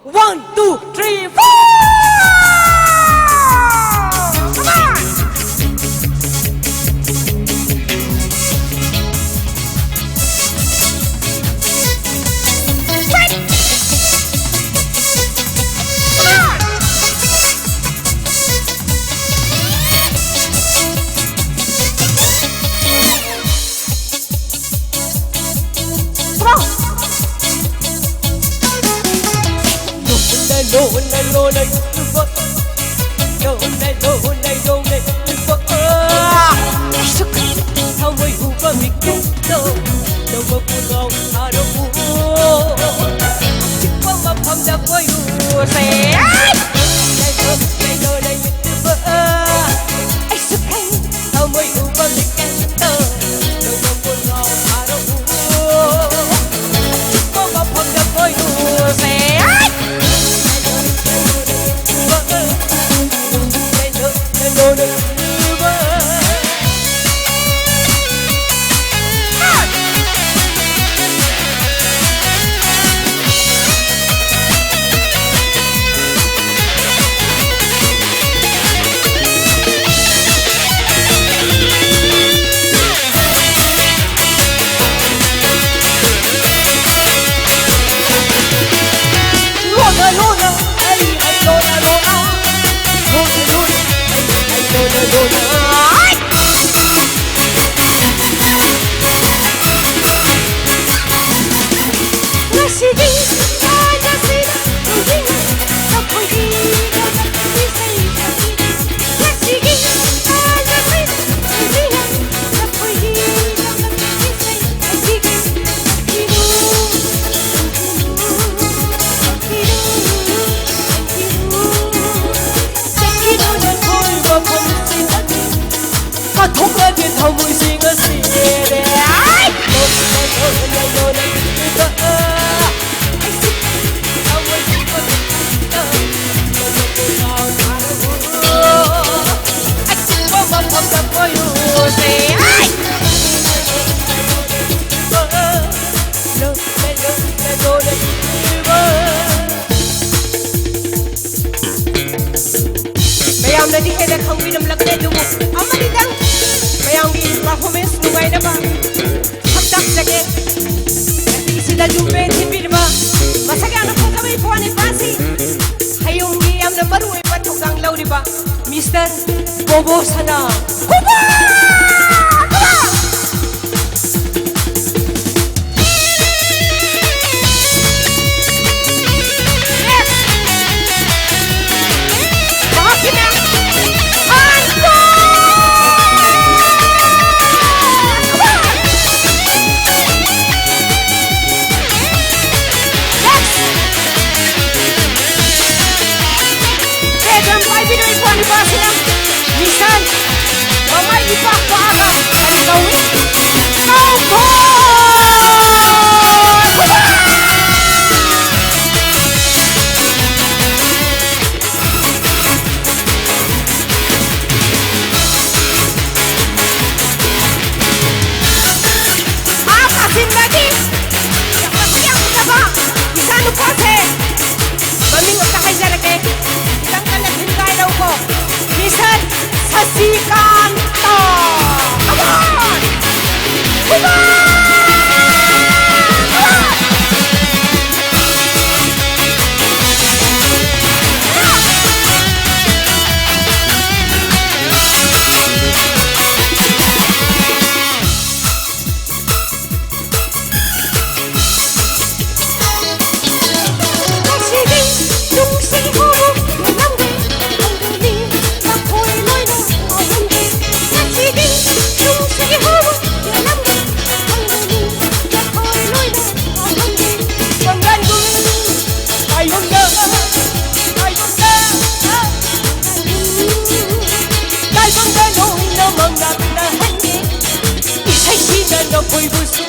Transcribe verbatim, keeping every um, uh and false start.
One, two, three, four! Come on! Straight! Come on! Come on! ꯊꯃꯣꯏ ꯍꯨꯕ ꯃꯤꯀꯨꯞꯇꯣ ꯅꯧꯕ ꯄꯨꯡꯉꯥꯎ ꯊꯥꯔꯛꯎ꯫ ꯑꯆꯤꯛꯄ ꯃꯐꯝꯗ ꯀꯣꯏꯔꯨꯁꯦ꯫ ꯂꯩꯔꯣ, ꯂꯩꯔꯣ, ꯂꯩꯔꯣ꯫ ꯑꯩꯁꯨ ꯈꯪ ꯊꯃꯣꯏ ꯍꯨꯕ ꯃꯤꯀꯨꯞꯇꯣ ꯅꯧꯕ ꯄꯨꯡꯉꯥꯎ ꯊꯥꯔꯛꯎ꯫ ꯑꯆꯤꯛꯄ ꯃꯐꯝꯗ ꯀꯣꯏꯔꯨꯁꯦ꯫ ꯗꯤ ꯍꯦꯟꯅ ꯈꯪꯕꯤꯔꯝꯂꯛꯇꯦ, ꯑꯗꯨꯕꯨ ꯑꯃꯅꯤꯗꯪ ꯃꯌꯥꯝꯒꯤ performance ꯅꯨꯡꯉꯥꯏꯅꯕ ꯁꯛ ꯇꯥꯛꯆꯒꯦ꯫ ꯉꯁꯤꯁꯤꯗ ꯖꯨꯝꯕꯦ ꯊꯤꯟꯕꯤꯔꯤꯕ ꯃꯁꯛ ꯌꯥꯝꯅ ꯐꯖꯕ ꯏꯄ꯭ꯋꯥ ꯅꯤꯄꯥꯁꯤ, ꯍꯌꯣꯡꯒꯤ ꯌꯥꯝꯅ ꯃꯔꯨ ꯑꯣꯏꯕ ꯊꯧꯗꯥꯡ ꯂꯧꯔꯤꯕ Mister ꯕꯣꯕꯣ ꯁꯅꯥ꯫ ꯍꯨꯕꯥ! ꯍꯨꯕꯥ! ꯄꯥꯏꯕꯤꯔꯣ, ꯏꯄ꯭ꯋꯥ ꯅꯤꯄꯥꯁꯤꯅ꯫ ꯃꯤꯁꯟ ꯃꯃꯥꯏ ꯃꯤꯄꯥꯛ ꯄꯥꯛꯑꯒ ꯀꯔꯤ ꯇꯧꯏ? ꯇꯧꯊꯣꯛ! ꯑꯥ ꯀꯥꯆꯤꯟꯗꯒꯤ ꯃꯁꯛ ꯌꯥꯝ ꯐꯖꯕ ꯏꯆꯥ ꯅꯨꯄꯥꯁꯦ ꯃꯃꯤꯡ ꯑꯝꯇ ꯍꯥꯏꯖꯔꯛꯀꯦ꯫ ꯈꯤꯇꯪ ꯀꯟꯅ ꯊꯤꯟꯒꯥꯏꯔꯧꯀꯣ꯫ Mission ꯁꯁꯤꯀꯥꯟꯇ꯫ Come on! Come on! Come on! ꯏꯁꯩꯁꯤꯅ ꯅꯈꯣꯏꯕꯨꯁꯨ